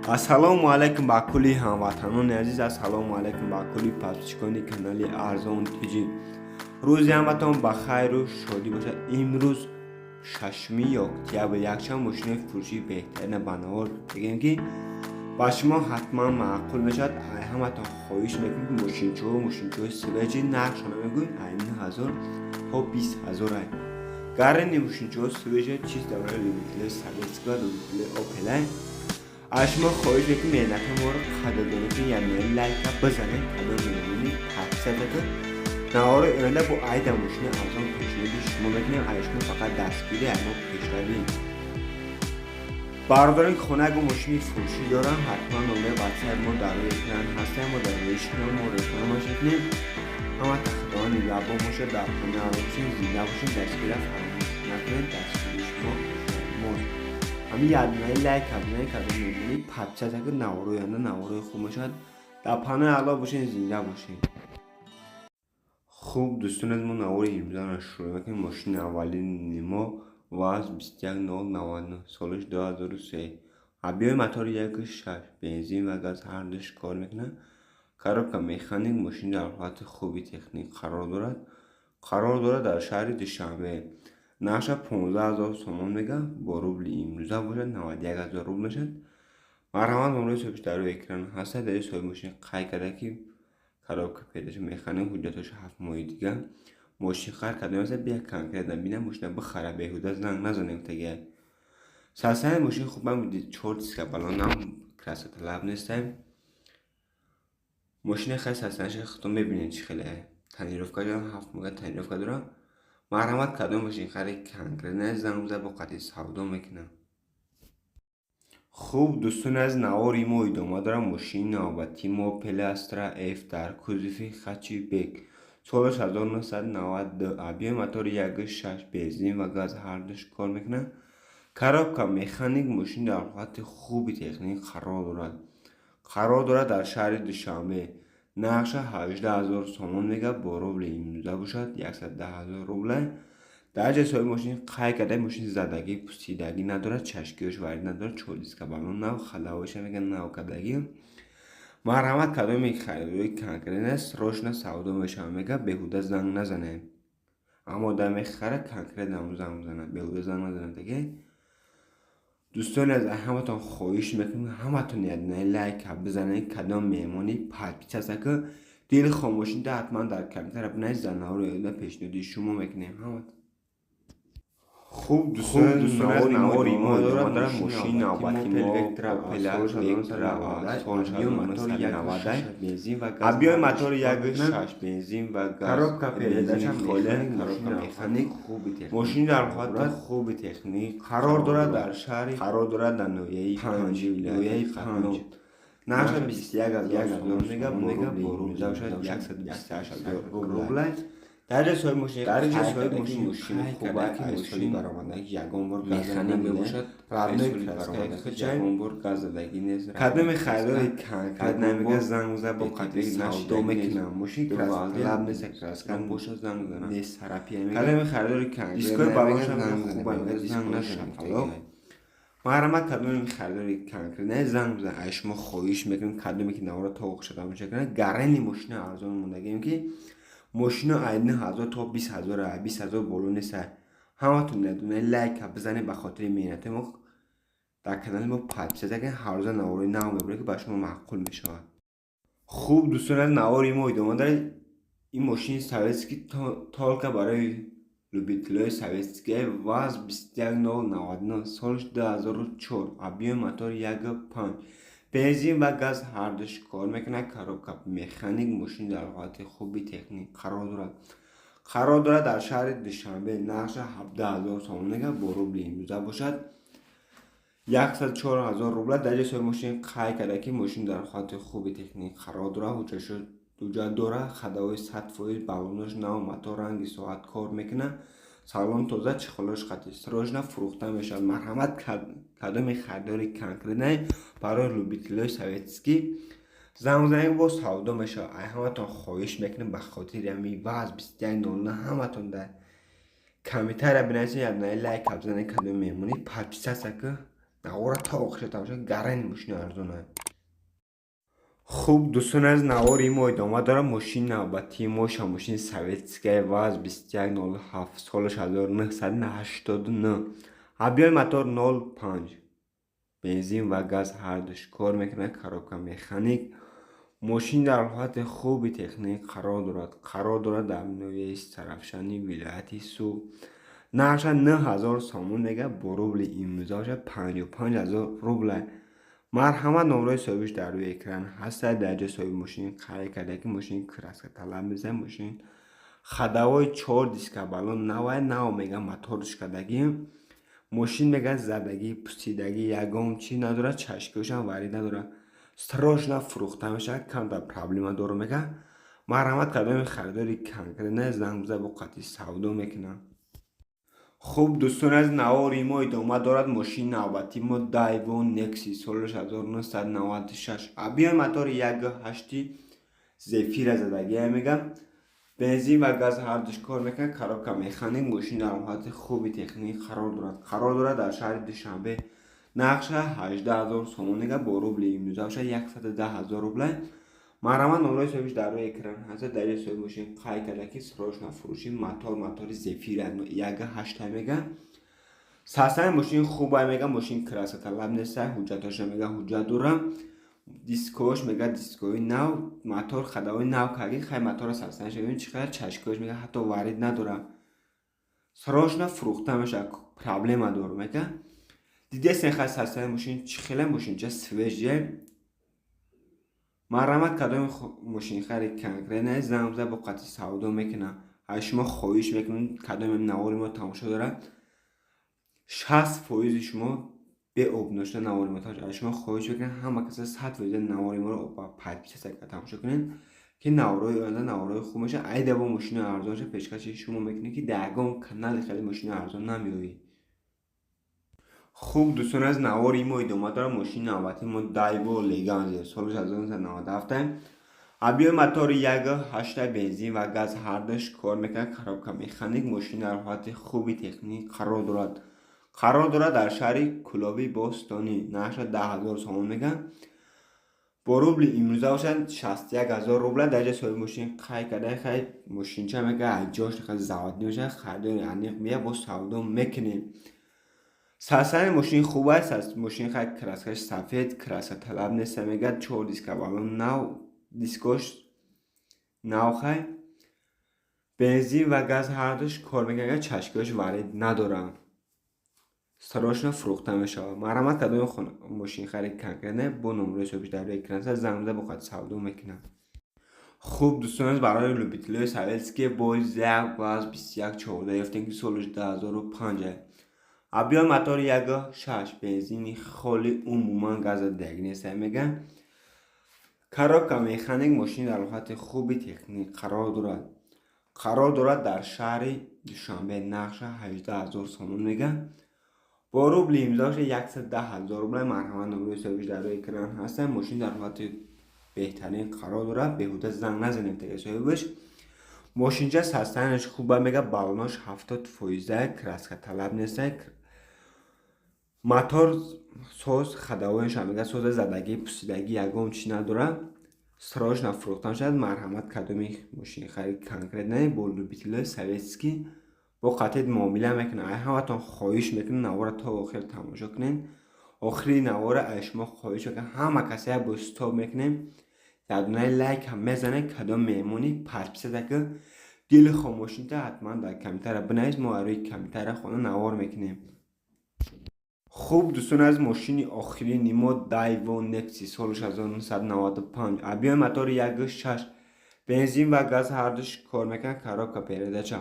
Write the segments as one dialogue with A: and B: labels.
A: Ассалому алайкум ба кулли ҳамватанони азиз, ассалому алайкум ба кулли подписчикони канали Арзон Тиҷи. Рӯзи ҳаматон ба хайру шодӣ бошад. Имрӯз 6 октябр, якчанд мошинои фурӯшии беҳтарина ба навор бигем, ки ба шумо ҳатман маъқул мешавад. Ҳаматон хоҳиш мекунем, ки мошинчаҳо, мошинчаҳои свежий, нархшона мегӯем, ай 9000 то 20 000 ай. Гарени мошинчаҳо свежий, чисто барои любителои советский ва любителои Опелай. Аз шумо хоҳиш мекунем, меҳнати моро қадрдонӣ кунед, яъне лайка бизанед, кадом меҳмонӣ подписаться кун. Навори оянда бо айда мошини арзон пешниҳоди шумо мекунем. Ай шумо фақат дастгирӣ, ай мо пешравӣ. Бародарон, ки хона ягон мошини фурӯшӣ дорам, ҳатман номери ватсап мо дар рӯи экран ҳастем, мо дар рӯи шумо мо реклама мекунем. Ҳама худованд нигаҳбон бошад, дар хона бошед, зинда бошед, дастгирия фаромӯш накунед, дастгирии шумо мост. Ҳамин яднаи лайка бизанед, кадом мемонӣ подписаться кунед, наворои оянда наворои хуб мешавад. Дар паноҳи Аллоҳ бошед, зинда бошед. Хуб, дӯстони аз, мо навори имрӯзаро шурӯъ мекунем. Мошини аввалини мо ВАЗ 21099, солиш 2003, объёми мотори 1,6, бензин ва газ ҳардуш кор мекунад, коробка механик. Мошин дар ҳолати хуби техник қарор дорад. Қарор дорад дар шаҳри Душанбе. Нархша 15 000 сомон мега, бо рубли имрӯза бошад, 91 000 рубл мешавад. Марҳамат, номрои соҳибш дар рӯи экран ҳастад. Дар соҳиби мошин қайд карда, ки коробка передач механик, ҳуҷҷатҳош 7 моҳи дига. Мошин хар кардем аста, бия конкретно бина, мошина бихара, беҳуда занг назанем таги. Состояние мошин хубам, чор диска балонам красоталаб нестем. Мошина хеле состоянияш худтон мебинед, чӣ хеле тонировка, 7 моҳа тонировка дорад. Марҳамат, кадом мошинхари конкретно, занг бизад, бо қатъи савдо мекунам. Хуб, дӯстони аз, навори мо идома дорад. Мошини навбатии мо Опел Астра Ф дар кузови хэтчбек, солаш 1992, объёми мотори 1,6, бензин ва газ ҳардуш кор мекунад, коробка механик. Мошин дар ҳолати хуби техникӣ қарор дорад. Қарор дорад дар шаҳри Душанбе. Нархша 18 000 сомон мегӯяд, бо рубли имрӯза бошад, 110 000 рубла. Дар ҷои соҳиби мошин қайд карда, мошин задагӣ, пусидагӣ надорад, чашкиёш варид надорад, чор диска балон нав, ходовойша мегӯянд, нав кардагӣ. Марҳамат, кадоме харидории конкретно, срочно савдо мешавад мегӯяд, беҳуда занг назанед. Аммо одам мехарад, конкретно занг мезанад, беҳуда занг назанед таге. Дӯстони аз, ҳаматон хоҳиш мекунем, ҳаматон яднаи лайка бизанед, кадом меҳмонӣ подписаться ку, дили хомӯшида ҳатман дар комментария бинависед, дар навори оянда пешниҳоди шумо мекунем ҳаматон. Хуб, дӯстони, навори мо дорад. Мошини навбатии мо Опел Вектра, соли 1990, бензин ва газ, объёми мотори 1,6, бензин ва газ, коробка передач коробка механик. Мошин дар ҳолати хуби техникӣ қарор дорад, дар шаҳри, қарор дорад дар ноҳияи Панҷ, ноҳияи Панҷ. Нархша 21 000 сомон мега, бо рубли бошад, 128 000 рубла. Дар ҷои соҳиби мошин, дар ҷои соҳиби мошин, мошини хуб, ки мошини баромадагӣ ягон бор механик мебошад, родной краска, ягон бор газ задагӣ нест. Кадоме харидори конкрет намега, занг бизад, бо қатъи савдо мекунам. Мошин краскалаб нест, краска бошад, занг бизанам, нест сарапия. Кадоме харидори конкрет дискои балонша хуб, занг назанад. Марҳамат, кадоме харидори конкрет, занг бизан. Аз шумо хоҳиш мекунем, кадоме ки навора то охир тамошо кунад, гарени мошина арзон мондагием, ки мошино ай 9000 то 20 000, 20 000 боло нест. Ҳаматон надунаи лайка бизанед, ба хотири меҳнати мо дар канали мо подписаться кунед, ҳаррӯза наворои нав мебурем, ки ба шумо маъқул мешавад. Хуб, дӯстон, навори мо идома дорад. Ин мошини советский только барои любителои советский, ВАЗ 21099, солиш 2004, объёми мотори 1,5, бензин ва газ ҳардуш кор мекунад, коробка механик. Мошин дар ҳолати хуби техник қарор дорад. Қарор дорад дар шаҳри Душанбе. Нархша 17 000 сомон мегӯяд, бо рубли имрӯза бошад, 104 000 рубла. Дар ҷои соҳиби мошин қайд карда, ки мошин дар ҳолати хуби техникӣ қарор дорад, ҳуҷҷат дорад, ходовой 100%, балонош нав, мотор ранги соат кор мекунад, салон тоза, чехолош қатъи, срочно фурӯхта мешавад. Марҳамат, кадоме харидори конкретно барои любителои советский, занг бизанед, боз савдо мешавад. Ай ҳаматон хоҳиш мекунем, ба хотири ҳамин ВАЗ 2109 ҳаматон дар комментария бинависед, яднаи лайка бизанед, кадоме меҳмонӣ подписаться ку. Навора то охиша тамошо, гарани мошини арзона. Хуб, дӯстон, аз навори мо идома дорад. Мошини навбатии мо ша мошини советская ВАЗ 2107, солаш 1989, объёми мотор 05, бензин ва газ ҳардуш кор мекунад, коробка механик. Мошин дар ҳолати хуби техникӣ қарор дорад. Қарор дорад дар ноҳияи Истаравшани, вилояти Суғд. Нархша 9000 сомон мега, бо рубли имрӯза бошад, 55 000 рубла. Марҳамат, номрои соҳибиш дар рӯи экран ҳастад. Дар ҷои соҳиби мошин қайд карда, ки мошин краска талаб мезанад. Мошин ходовой, чор диска, баллон навай нав мега, моторш кардагӣ. Мошин мега, задагӣ, пусидагӣ, ягон чиз надорад, чашкиҳошам варид надорад. Срочно фурӯхта мешавад, камтар проблема дору мега. Марҳамат, кардоми харидори конкретно занг бизад, бо қатъи савдо мекунам. Хуб, дӯстон, аз навори мо идома дорад. Мошини навбатии мо Дайво Некси, соли 1996, объёми мотори 1,8, Зефира задагия мегам, бензин ва газ ҳардуш кор мекунад, коробка механик. Мошин дар ҳолати хуби техникӣ қарор дорад. Қарор дорад дар шаҳри Душанбе. Нархша 18 000 сомон мега, бо рубли имрӯза бошад, 110 000 рубла. Марҳамат, номрои соҳибиш дар рӯи экран ҳаст. Дар ҷои соҳиби мошин қайд карда, ки срочно фурӯши. Мотор, мотори Зефира 1,8 мега. Состояни мошин хуба мега, мошин краска талаб неста. Ҳуҷҷатоша мега, ҳуҷҷат дора. Дискош мега, дискои нав, мотор ходовой нав карди. Хай, мотора состоянияш бибин чӣ қадар, чашкиҳош мега, ҳатто варид надора. Срочно фурӯхта мешавад, проблема дор мега. Дидесен, хай, состояни мошин чӣ хеле, мошинча свежий. Марҳамат, кадоми мошинхари конкретно занг бизад, бо қатъи савдо мекунам. Аз шумо хоҳиш мекунем, кадоме навори мо тамошо дорад, 60 фоизи шумо беобуна шуда навори мо тамошо. Аз шумо хоҳиш мекунем, ҳама каса 100 фоиза навори моро ба подписаться тамошо кунед, ки наворҳои оянда наворҳои хуб мешавад. Айда бо мошини арзонша пешкаши шумо мекунем, ки дар ягон канали хеле мошини арзон намеёбед. Хуб, дӯстон, аз навори мо идома дорад. Мошини навбатии мо Дайво Леганзер, соли 1997, объёми мотори 1,8, бензин ва газ ҳардуш кор мекунад, коробка механик. Мошин дар ҳолати хуби техникӣ қарор дорад. Қарор дорад дар шаҳри Кӯлоби Бостонӣ. Нархша 10 000 сомон мегӯянд, бо рубли имрӯза бошад, 61 000 рубла. Дар ҷои соҳиби мошин қайд карда, хай, мошинча мега, ҷош заводной мешавад. Харидори аниқ меяд, бо савдо мекунем. Состояни мошин хуб аст. Мошин, хай, краскаш сафед, краска талаб неста мегӯяд. Чор диска баллон нав, дискош нав. Хай, бензин ва газ ҳардуш кор мекунад, чашкиҳош варид надоранд. Срочно фурӯхта мешавад. Марҳамат, кадоми мошинхари конкретно бо номрои соҳибиш дар рӯи экран занг зада, бо қад савдо мекунад. Хуб, дӯстон, барои любителои советские боз як ВАЗ 2114 ёфтем, ки солаш 2005. Объёми мотори 1,6, бензини холи, умуман газа диагнеса мегӯянд, коробка механик. Мошин дар ҳолати хуби техникӣ қарор дорад. Қарор дорад дар шаҳри Душанбе. Нархша 18 000 сомон мегӯянд, бо рубли имрӯза 110 000 рубла. Марҳамат, номрои соҳибиш дар рӯи экран ҳастанд. Мошин дар ҳолати беҳтарин қарор дорад. Беҳуда занг назанем тега соҳибаш. Мошинча состоянияш хуба мега, баллонош 70 фоиза, краска талаб неста. Мотор соз, ходовояшам мега соза, задагӣ, пусидагӣ, ягон чиз надорад. Срочно фурӯхта мешавад. Марҳамат, кадоми мошинхари конкретно бо любителои советский бо қатъият муомила мекунад. Ай ҳаматон хоҳиш мекунем, навора то охир тамошо кунед. Охири навора ай шумо хоҳиш мекунем, ҳама каса як бор стоп мекунем, якдонаи лайк ҳам мезанед. Кадом меҳмони подписаться ки дили хомошита, ҳатман дар комментария бинавис, мо рӯи комментария хона навор мекунем. Хуб, дӯстон, аз мошини охирини мо Дайво Некси, соли 1995, объёми мотори 1,6, бензин ва газ ҳардуш кор мекунад, коробка передача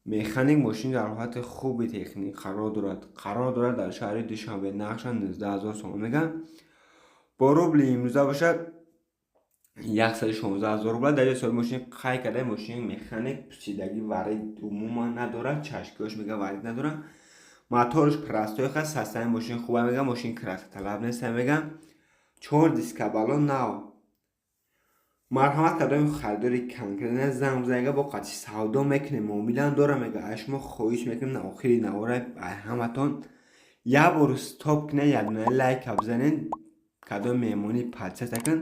A: механик. Мошин дар ҳолати хуби техникӣ қарор дорад. Қарор дорад дар шаҳри Душанбе. Нархша 19 000 сомон мегӯянд, бо рубли имрӯза бошад, 116 000 рубла. Дар ҷои соҳиби мошин қайд карда, мошини механик, пусидагӣ, варид умуман надорад, чашкиҳош мега, варид надорад. Моторш простой хаст. Состояни мошин хуба мега, мошин краска талаб неста мега, чор диска баллон нав. Марҳамат, кадоми харидори конкретно занг бизанед, бо қатъи савдо мекунем, муомилаам дорам мега. Аз шумо хоҳиш мекунем, охири навора ай ҳаматон Як бор стоп кунед, якдона лайка бизанед, кадом меҳмонӣ подписаться кун.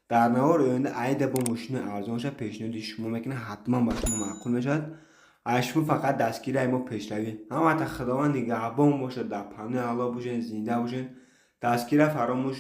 A: Дар навори оянда айда бо мошини арзонша пешниҳоди шумо мекунад, ҳатман ба шумо маъқул мешавад. Аз шумо фақат дастгирии мо, пешравӣ. Ҳамата Худованд нигаҳбон бошад, дар паноҳи Аллоҳ бошед, зинда бошед, дастгира фаромӯш.